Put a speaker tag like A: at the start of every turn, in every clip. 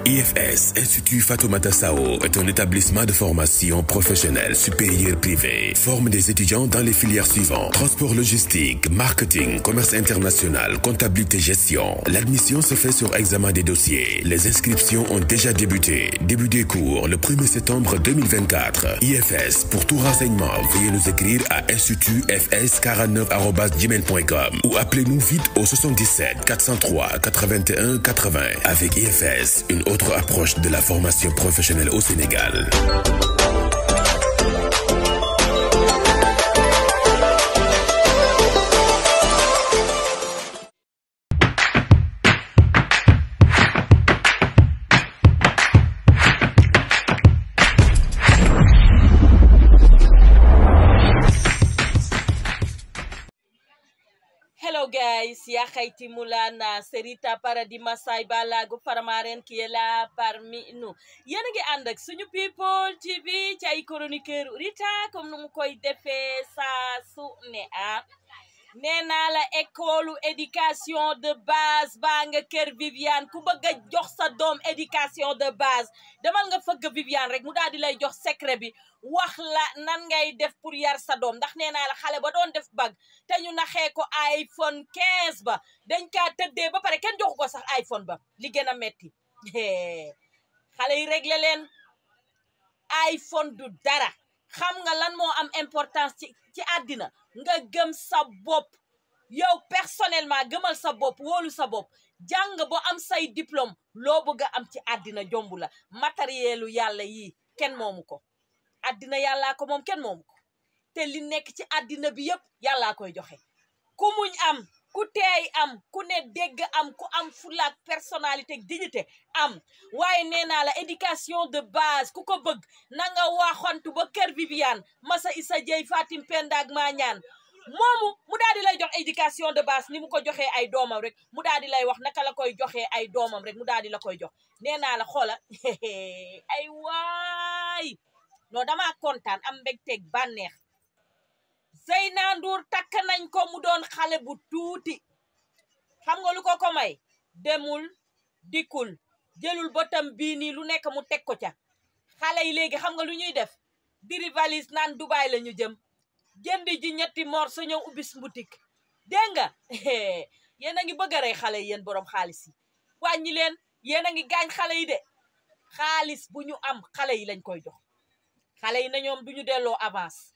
A: IFS, Institut Fatoumata Sao, est un établissement de formation professionnelle supérieure privé. Forme des étudiants dans les filières suivantes: transport logistique, marketing, commerce international, comptabilité, gestion. L'admission se fait sur examen des dossiers. Les inscriptions ont déjà débuté. Début des cours le 1er septembre 2024. IFS, pour tout renseignement, veuillez nous écrire à institutfs49@gmail.com ou appelez-nous vite au 77 403 81 80. Avec IFS, une autre approche de la formation professionnelle au Sénégal.
B: Hello guys, ya Khayti Moulana, Serita Paradis Massaï Balago Faramaren qui est là parmi nous. Yéen a ngi ànd ak suñu People TV ci ay chroniqueur Rita comme nu mu koy defee saa su ne nee naa la école éducation de base baa nga kër Viviane ku bëgg a jox sa doom éducation de base demal nga fëgg Viviane rek mu daal di lay jox secret bi wax la nan ngay def pour yar sa doom ndax nee naa la xale ba doon def bag te ñu naxee ko iPhone 15 ba dañ kaa tëddee ba pare kenn joxu ko sax iPhone ba li gën a metti xale yi réglé leen iPhone du dara. Xam nga lan moo am importance ci àddina nga gëm sa bopp yow personnellement gëmal sa bopp wóolu sa bopp jàng bo am say diplôme loo bëgg a am ci àddina jombu la matérielu yàlla yi kenn moomu ko àddina yàllaa ko moom kenn moomu ko te li nekk ci àddina bi yëpp yàllaa koy joxe ku muñ am ku teey am ku ne dégg am ku am fulaak personnalité dignité am waaye nee naa la éducation de base ku ko bëgg na nga waxantu ba kër Viviane Massa Issa Dieye Fatim Penda ak Mañaan moomu mu daal di lay jox éducation de base ni mu ko joxee ay doomam rek mu daal di lay wax naka la koy joxee ay doomam rek mu daal di la koy jox nee naa la xoola ay waay non damaa kontaan am mbégteeg bànneex Zeyna Ndour takk nañ ko mu doon xale bu tuuti xam nga lu ko may demul dikkul jëlul botam bii nii lu nekk mu teg ko ca xale yi léegi xam nga lu ñuy def diri valise naan Dubaï la ñu jëm jënd ji ñetti morso ñëw ubbi boutique dégg nga yéen a ngi bëgg a rey xale yi yéen borom xaalis yi wàññi leen yéen a ngi gaañ xale yi de xaalis bu ñu am xale yi lañ koy jox xale yi na ñoom duñu delloo avance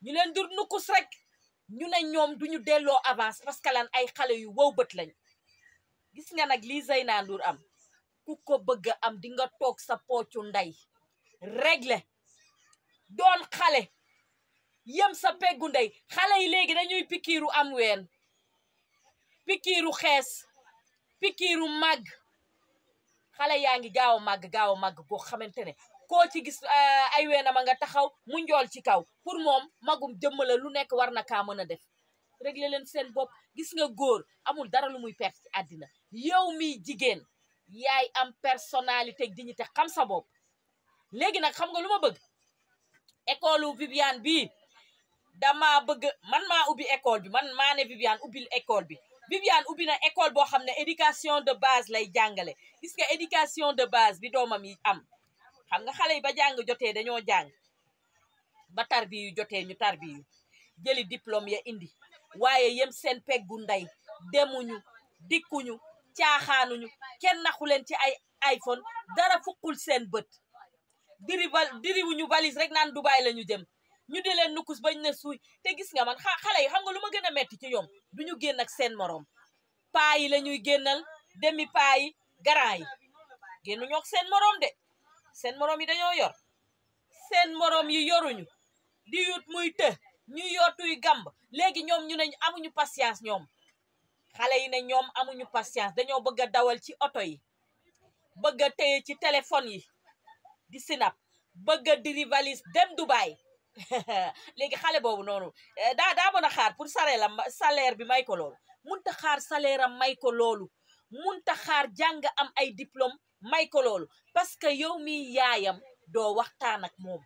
B: ñu leen dur nukus rek ñu ne ñoom duñu delloo avance parce que lan ay xale yu wow bët lañ gis nga nag lii Zeyna Ndour am ku ko bëgg a am di nga toog sa poocu ndey réglé doon xale yem sa peggu ndey xale yi léegi dañuy pikiiru am ween pikiiru xees pikiiru màgg xale yaa ngi gaaw a màgg goo xamante ne koo ci gis ay weenam a nga taxaw mu njool ci kaw pour moom magum jëmm la lu nekk war na kaa mën a def réglé leen seen bopp gis nga góor amul dara lu muy perte ci àddina yow mi jigéen yaay am personnalité dignité xam sa bopp léegi nag xam nga lu ma bëgg école Viviane bi dama bëgg man maa ubbi école bi man maa ne Viviane ubbil école bi Viviane ubbi na école boo xam ne éducation de base lay jàngale gis nga éducation de base bi doomam yi am xam nga xale yi ba jàng jotee dañoo jàng ba tarbi yu jotee ñu tarbi yu jëli diplôme ya indi waaye yem seen peggu ndey demuñu dikkuñu caaxaanuñu kenn naxu leen ci ay iPhone dara fukkul seen bët diriwuñu valise rek naan Dubaï la ñu jëm ñu di leen nukus bañ ne suuy te gis nga man xale yi xam nga lu ma gën a metti ci ñoom duñu génn ak seen morom paa yi la ñuy génnal demi paa yi grand yi génnuñu ak seen morom de seen morom yi dañoo yor seen morom yi yoruñu di yut muy të ñu yootuy gamb léegi ñoom ñu ne amuñu patience ñoom xale yi ne ñoom amuñu patience dañoo bëgg a dawal ci oto yi bëgg a téye ci téléphone yi di sinap bëgg a diri valise dem Dubaï léegi xale boobu noonu daa mën a xaar pour salaire bi may ko loolu munta xaar salaire am may ko loolu munta xaar jàng am ay diplôme may ko loolu parce que yow mi yaayam doo waxtaan ak moom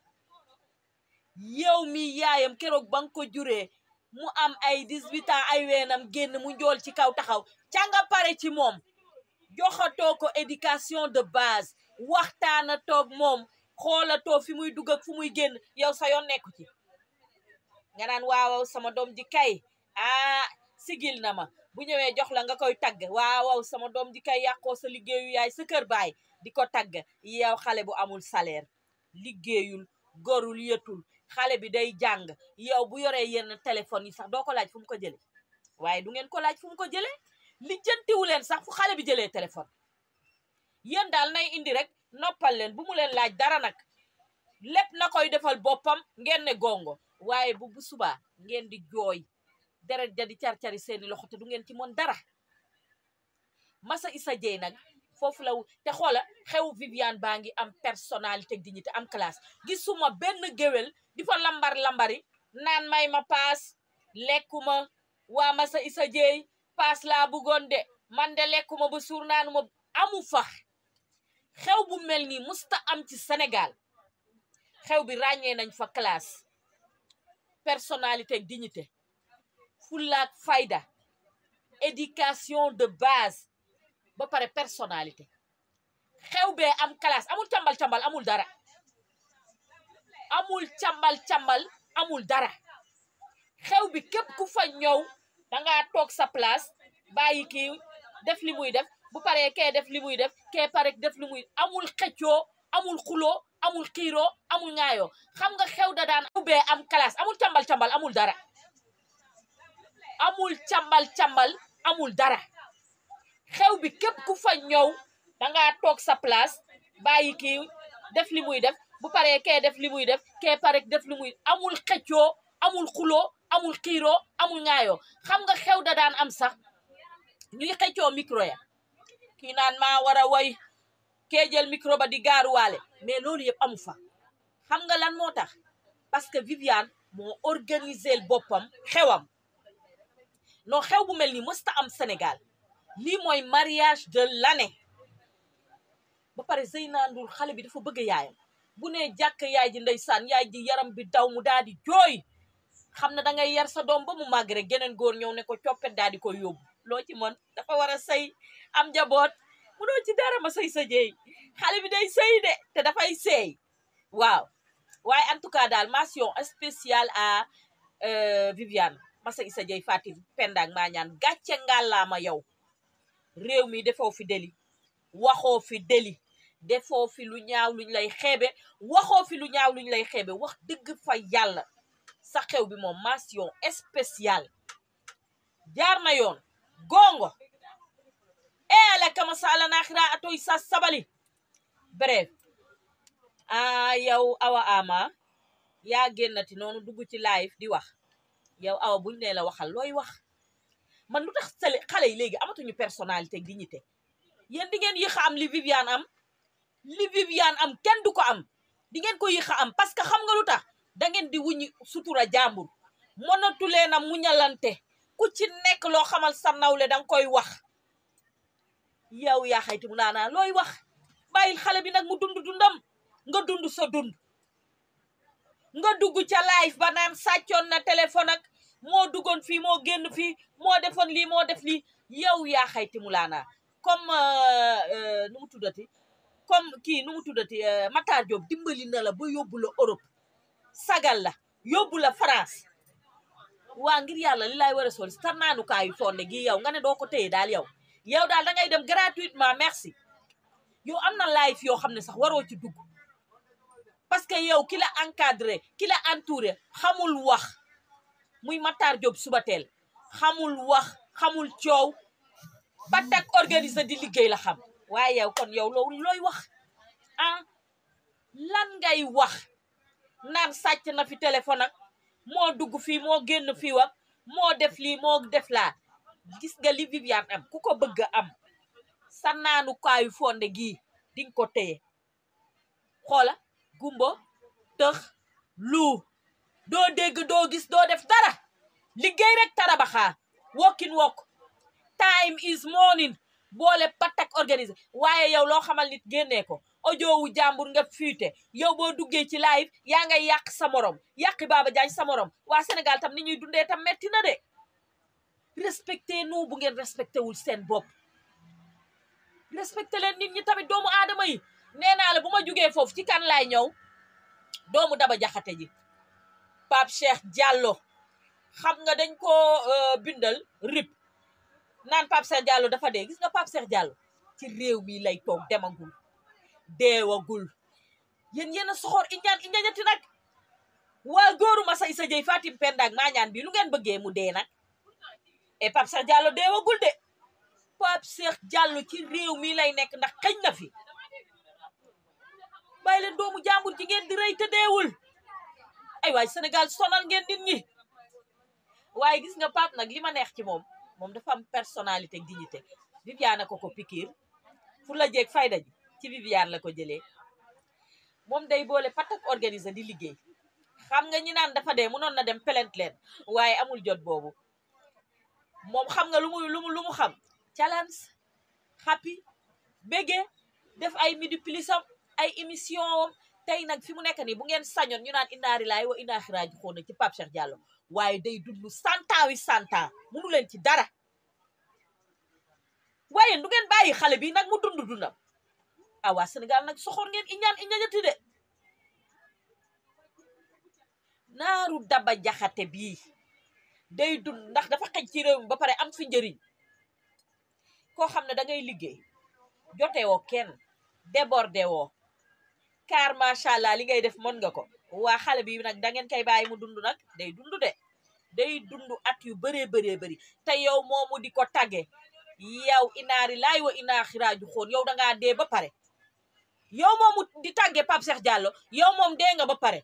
B: yow mi yaayam keroog ba nga ko juree mu am ay 18 ans ay weenam génn mu njool ci kaw taxaw ca nga pare ci moom joxatoo ko éducation de base waxtaana toog moom xoolatoo fi muy dugg ak fu muy génn yow sa yoon nekku ci nga naan waaw sama doom ji kay sigil na ma bu ñëwee jox la nga koy tagg waaw sama doom ji kay yàqoo sa liggéeyu yaay sa kër baay di ko tagg yow xale bu amul salaire liggéeyul gorul yëtul xale bi day jàng yow bu yoree yenn téléphone yi sax doo ko laaj fu mu ko jële waaye du ngeen ko laaj fu mu ko jële lijjantiwu leen sax fu xale bi jëlee téléphone yéen daal nay indi rek noppal leen bu mu leen laaj dara nag lépp na koy defal boppam ngeen ne gongo waaye bu subaa ngeen di jooy deret ja di car-cari seeni loxo te du ngeen ci mën dara Massa Issa Dieye nag foofu la te xoola xew Viviane baa ngi am personnalité dignité am classe gisuma benn géwél di fa lambar-lambari naan may ma paas lekkuma waa Massa Issa Dieye paas laa bëggoon de man de lekkuma ba suur naanuma amu fa xew bu mel nii musta am ci Sénégal xew bi ràññee nañ fa classe personnalité dignité fullaak fayda éducation de base ba pare personnalité xew bee am classe amul cambal-cambal amul dara amul cambal-cambal amul dara xew bi képp ku fa ñëw dangaa toog sa place bàyyi kii def li muy def bu paree kee def li muy def kee pare def li muy amul xëccoo amul xuloo amul xiiroo amul ŋaayoo xam nga xew da daan xew bee am classe amul cambal-cambal amul dara amul cambal-cambal amul dara xew bi képp ku fa ñëw dangaa toog sa place bàyyi kii def li muy def bu paree kee def li muy def kee pare def li muy amul xëccoo amul xuloo amul xiiroo amul ŋaayoo xam nga xew da daan am sax ñuy xëccoo micro ya kii naan maa war a woy kee jël micro ba di gaaruwaale mais loolu yëpp amu fa xam nga lan moo tax parce que Viviane moo organisé boppam xewam non xew bu mel ni mësta am Sénégal lii mooy mariage de l'année ba pare Zeyna Ndour xale bi dafa bëgg yaayam bu ne jàkk yaay ji ndeysaan yaay ji yaram bi daw mu daal di jooy xam na dangay yar sa doom ba mu màgg rek geneen góor ñëw ne ko coppet daal di koy yóbbu loo ci mën dafa war a sëy am njaboot mu doo ci dara Massa Issa Dieye xale bi day sëy de te dafay sëy waaw waaye en tout cas daal mention spéciale à Viviane Massa Issa Dieye Fatim Pendak maa ñaan gàcce ngàllaama yow réew mi defoo fi deli waxoo fi deli defoo fi lu ñaaw luñ lay xeebe waxoo fi lu ñaaw luñ lay xeebe wax dëgg fa yàlla sa xew bi moom mention spéciale jaar na yoon gongo ala kama sala naxira atoy sa sabali bref yow Awa Ama yaa génnati noonu dugg ci live di wax yow Awa buñ nee la waxal looy wax man lu tax xale yi léegi amatuñu personnalité dignité yéen di ngeen yéex a am li Viviane am kenn du ko am di ngeen ko yéex a am parce que xam nga lu tax da ngeen di wuñi sutura jàmbur mënatu leen a muñalante ku ci nekk loo xamal sa nawle danga koy wax yow yaa xayti mu naanaa looy wax bàyyil xale bi nag mu dund dundam nga dund sa dund nga dugg ca live ba naan sàccoon na téléphone ak moo duggoon fii moo génn fii moo defoon lii moo def lii yow yaa xayti mu laanaa comme nu mu tuddati Matar Diop dimbali na la ba yóbbu la Europe sagal la yóbbu la France waa ngir yàlla li laay war a sol tar naanukaayu fonde gi yow nga ne doo ko téye daal yow daal da ngay dem gratuitement merci yow am na live yoo xam ne sax waroo ci dugg parce que yow ki la encadré ki la entouré xamul wax muy Matar Diop Subatel xamul wax xamul coow batak organisé di liggéey la xam waaye yow kon yow loolu looy wax lan ngay wax naan sàcc na fi téléphone ak moo dugg fii moo génn fii wax moo def lii moo def laa gis nga li Viviane am ku ko bëgg a am sa naanu kaayu fonde gii dinga ko téye xoola gumbo tëx lu doo dégg doo gis doo def dara liggéey rek tarabaxaa walking walk time is morning boole patak organisé waaye yow loo xamal nit génnee ko audio wu jàmbur nga fuite yow boo duggee ci live yaa ngay yàq sa morom yàqi Baba Diagne sa morom waa Sénégal tam ni ñuy dundee tam metti na de respecté nous bu ngeen respecté wul seen bopp respecté leen nit ñi tamit doomu aadama yi. nee naa la bu ma jugee foofu ci kan laay ñëw doomu Daba Jaxate ji Pape Cheikh Diallo xam nga dañ ko bindal rip naan Pape Cheikh Diallo dafa dee. gis nga Pape Cheikh Diallo ci réew mi lay toog demagul deewagul. yéen a soxor iñañati nag waa góoru ma say sa jëy Fatim Pendak maa ñaan bi lu ngeen bëggee mu dee nag et Pape Cheikh Diallo deewagul de. Pape Cheikh Diallo ci réew mi lay nekk ndax xëñ na fi. bàyyi leen doomu jàmbur ci ngeen di rëy te deewul. ay waay Sénégal sonal ngeen nit ñi. waaye gis nga Pape nag li ma neex ci moom dafa am personnalité ak dignité. Viviane ko pikiir fu la jeeg fayda ji ci Viviane la ko jëlee. moom day boole patak organisé di liggéey. xam nga ñi naan dafa dee mënoon na dem plainte leen waaye amul jot boobu. moom xam nga lu mu xam. challenge happy bége def ay midi plisam ay émission am tey nag fi mu nekk nii bu ngeen sañoon ñu naan innaari laay wa innaa xiraaji xoona ci Pape Cheikh Diallo waaye day dund 100 wi 100 mënu leen ci dara. waaye du ngeen bàyyi xale bi nag mu dundam. waa Sénégal nag soxor ngeen iñañati de. naaru Daba Jaxate bii day dund ndax dafa xëj ci réew mi ba pare am fi njëriñ. koo xam ne da ngay liggéey jote woo kenn débordé woo car macha allah li ngay def mën nga ko. waa xale bi nag da ngeen koy bàyyi mu dund nag day dund de. day dund at yu bëree bëri te yow moomu di ko tagge yow inaari laay wa inaa xiraaju xoon yow dangaa dee ba pare. yow moomu di tàgge Pape Cheikh Diallo yow moom dee nga ba pare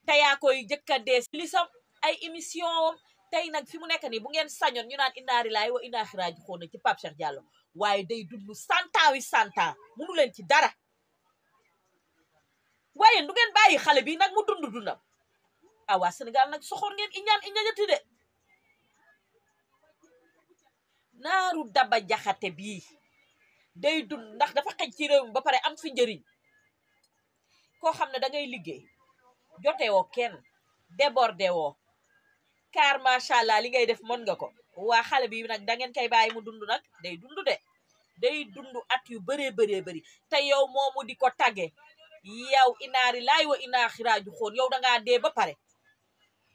B: te yaa koy jëkka dee li sam ay émission am tey nag fi mu nekk nii bu ngeen sañoon ñu naan innaari laay wa innaa xiraaji xoona ci Pape Cheikh Diallo waaye day dund 100 wi 100 mënu leen ci dara. waaye du ngeen bàyyi xale bi nag mu dundam. waa Sénégal nag soxor ngeen iñañati de. naaru Daba Jaxate bii day dund ndax dafa xëj ci réew mi ba pare am fi njëriñ. koo xam ne da ngay liggéey jote woo kenn débordé woo car macha allah li ngay def mën nga ko. waa xale bi nag da ngeen koy bàyyi mu dund nag day dund de. day dund at yu bëree bëri te yow moomu di ko tagge yow inaari laay wa innaa xiraaju xoon yow dangaa dee ba pare.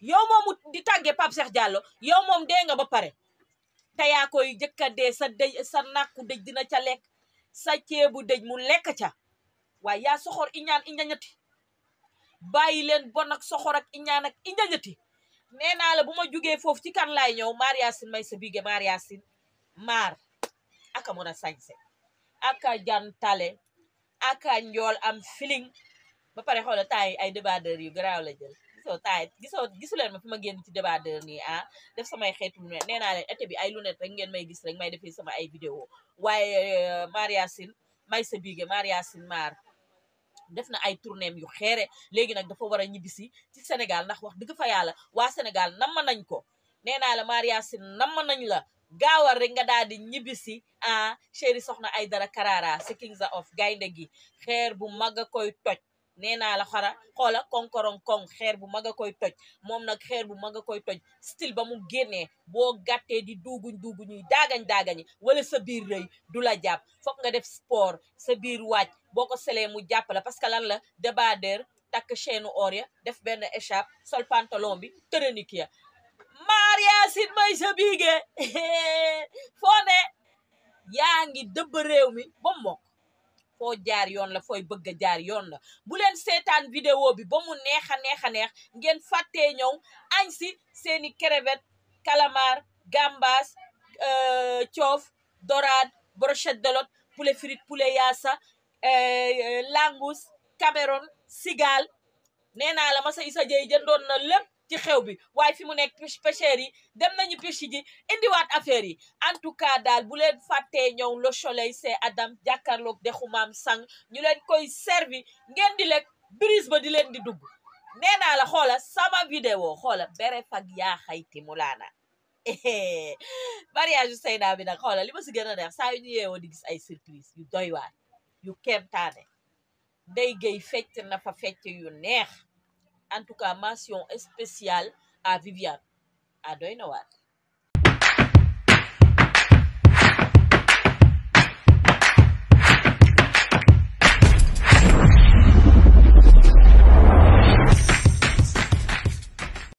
B: yow moomu di tàgge Pape Cheikh Diallo yow moom dee nga ba pare te yaa koy jëkka dee sa nàkku dëj dina ca lekk sa ceebu dëj mu lekk ca. waaye yaa soxor iñañati bàyyi leen bon ak soxor ak iñaan ak iñañati. nee naa la bu ma jugee foofu ci kan laay ñëw Mariasine may sa bige Mariasine maar aka mën a sañse aka jantale aka njool am feeling ba pare xoola taay ay débardeur yu garaaw la jël. gisuleen ma fi ma génn ci débardeur nii def samay xeetu lunette nee naa leen été bi ay lunette rek ngeen may gis rek may defee sama ay vidéo waaye Mariasine may sa bige Mariasine maar def na ay tournéem yu xeere léegi nag dafa war a ñibbisi ci Sénégal ndax wax dëgg fa yàlla waa Sénégal namm nañ ko. nee naa la Mariasine namm nañ la gaawal rek nga daal di ñibbisi chéri soxna Aïdara Karara si Kings of gaynde gi xeer bu mag a koy toj. nee naa la xoola konkorong kong xeer bu mag a koy toj moom nag xeer bu mag a koy toj style ba mu génnee boo gàttee di duuguñuy daagañi wala sa biir rëy du la jàpp foog nga def sport sa biir wàcc boo ko selee mu jàpp la parce que lan la débardeur takk chaîne or ya def benn écharpe sol pantalon bi tërënik ya. Mariasine may sa biige foo ne yaa ngi dëbb réew mi ba mokk foo jaar yoon la fooy bëgg a jaar yoon la. bu leen seetaan vidéo bi ba mu neex a neex ngeen fàttee ñëw añ si seeni crevette calamar gambas coof dorade brochette de lot poulet frite poulet yaasa langous Cameroun cigale. nee naa la Massa Issa Dieye jëndoon na lépp ci xew bi waaye fi mu nekk pêcheurs yi dem nañu pêche ji indiwaat affaire yi. en tout cas daal bu leen fàttee ñëw le soleil c'est Adam jàkkaarloog dexu maam sang ñu leen koy servi ngeen di lekk brise ba di leen di dugg. nee naa la xoola sama vidéo xoola bere fag yaa xayti mu laana mariage Seyna bi nag xoola li ma si gën a neex saa yu ñu yeewoo di gis ay surprise yu doy waar yu kéemtaane. Ndeye Gueye fecc na fa fecc yu neex. en tout cas mention spéciale à Viviane doy na waar.